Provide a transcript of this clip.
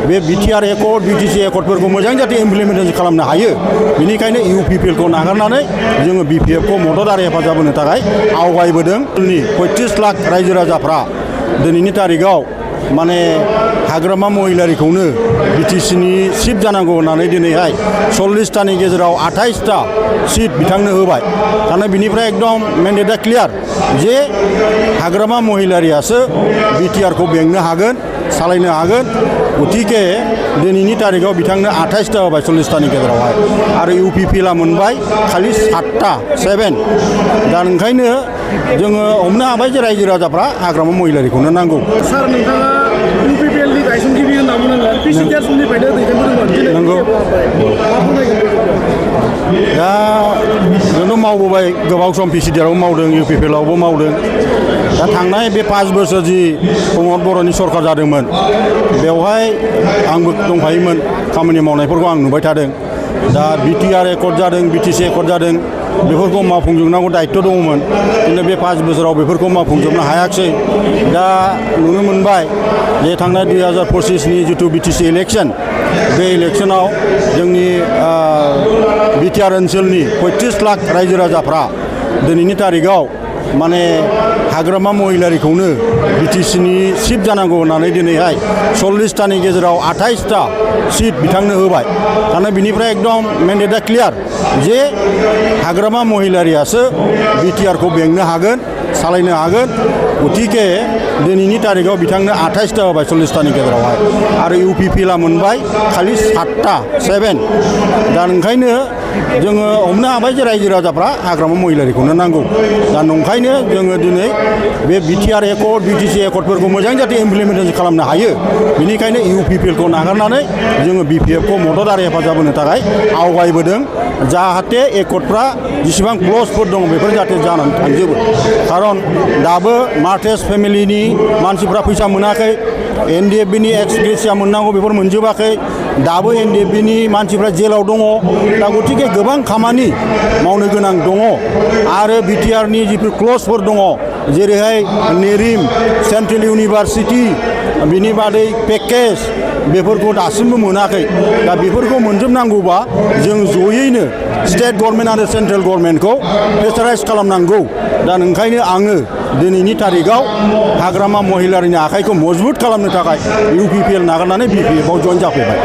बे BTR accord BTC एकर्डफोरखौ मोजां जाहाथे इमप्लिमेन्टेसन खालामनो हायो बेनिखायनो इउपिपिएलखौ नागारनानै जोङो बिपिएफखौ मदद आरो हेफाजाब होनो थाखाय आवगायबोदों। 35 लाख रायजो राजाफ्रा दिनैनि तारिखाव माने हाग्रामा महिलारिखौनो बिटिसिनि चिफ जानांगौ होननानै दिनैहाय 40टानि गेजेराव 28टा सीट बिथांनो होबाय। दाना बिनिफ्राय एकदम मेन्डेटआ क्लियार जे हाग्रामा महिलारियासो बिटिआरखौ बेंनो हागोन सालायनो हागोन। गतिके दिनैनि तारिखाव बिथांनो 28टा होबाय 40टानि गेजेरावहाय आरो इउपिपिएलआ मोनबाय खालि 7टा 7। दा ओंखायनो जोङो हमनो हाबाय जे रायजो राजाफ्रा हाग्रामा महिलारिखौनो नांगौ। सार नोंथाङा इउपिपिएलनि गायसनगिरि होनना बुंनांगोन पिसिडिआर समनिफ्रायनो दैदेनबोदोंमोन नंगौ। दा जोंथ' मावबोबाय गोबाव सम पिसिडिआरआवबो मावदों इउपिपिएलआवबो मावदों। दा थांनाय बे 5 बोसोर जि प्रमद बर'नि सरकार जादोंमोन बेवहाय आंबो दंफायोमोन खामानि मावनायफोरखौ आं नुबाय थादों। दा बिटिआर एकर्ड जादों बिटिसि एकर्ड जादों बेफोरखौ मावफुंजोबनांगौ दायित्व दङमोन खिन्थु बे 5 बोसोराव बेफोरखौ मावफुंजोबनो हायाखिसै। दा नुनो मोनबाय जे थांनाय 2025नि जिथु बिटिसि इलेक्सन बे इलेक्सनाव जोंनि बिटिआर ओनसोलनि 35 लाख रायजो राजाफ्रा दिनैनि तारिखाव माने हाग्रामा महिलारिखौनो बिटिसिनि चिफ जानांगौ होननानै दिनैहाय 40टानि गेजेराव 28टा सीट बिथांनो होबाय। दाना बिनिफ्राय एकदम मेन्डेटआ क्लियार जे हाग्रामा महिलारियासो बिटिआरखौ बेंनो हागोन सालायनो हागोन। गतिके दिनैनि तारिखाव बिथांनो 28टा होबाय 40टानि गेजेरावहाय आरो इउपिपिएलआ मोनबाय खालि 7टा 7। दा ओंखायनो जोङो हमनो हाबाय जे रायजो राजाफ्रा हाग्रामा महिलारिखौनो नांगौ। दा नंखायनो जोङो दिनै बे बिटिआर एकर्ड बिटिसि एकर्डफोरखौ मोजां जाहाथे इमप्लिमेन्टेसन खालामनो हायो बेनिखायनो इउपिपिएलखौ नागारनानै जोङो बिपिएफखौ मदद आरो हेफाजाब होनो थाखाय आवगायबोदों जाहाथे एकर्डफ्रा जेसेबां क्लजफोर दङ बेफोर जाहाथे जानानै थांजोबो। खारन दाबो मार्टेस फेमिलिनि मानसिफ्रा फैसा मोनाखै एनडिएफबिनि एक्स ग्रेसिया मोननांगौ बेफोर मोनजोबाखै दाबो एनडिएफबिनि मानसिफ्रा जेलाव दङ। दा गतिके गोबां खामानि मावनो गोनां दङ आरो बिटिआरनि जिफोर क्लजफोर दङ जेरैहाय नेरिम सेन्ट्रेल इउनिभार्सिटि बिनि बादै पेकेज बेफोरखौ दासिमबो मोनाखै। दा बेफोरखौ मोनजोबनांगौबा जों जयैनो स्टेट गभर्नमेन्ट आरो सेन्ट्रेल गभर्नमेन्टखौ प्रेसाराइज खालामनांगौ। दा ओंखायनो आङो दिनैनि तारिखाव हाग्रामा महिलारिनि आखाइखौ मजबुत खालामनो थाखाय इउपिपिएल नागारनानै बिपिएफआव जइन जाफैबाय।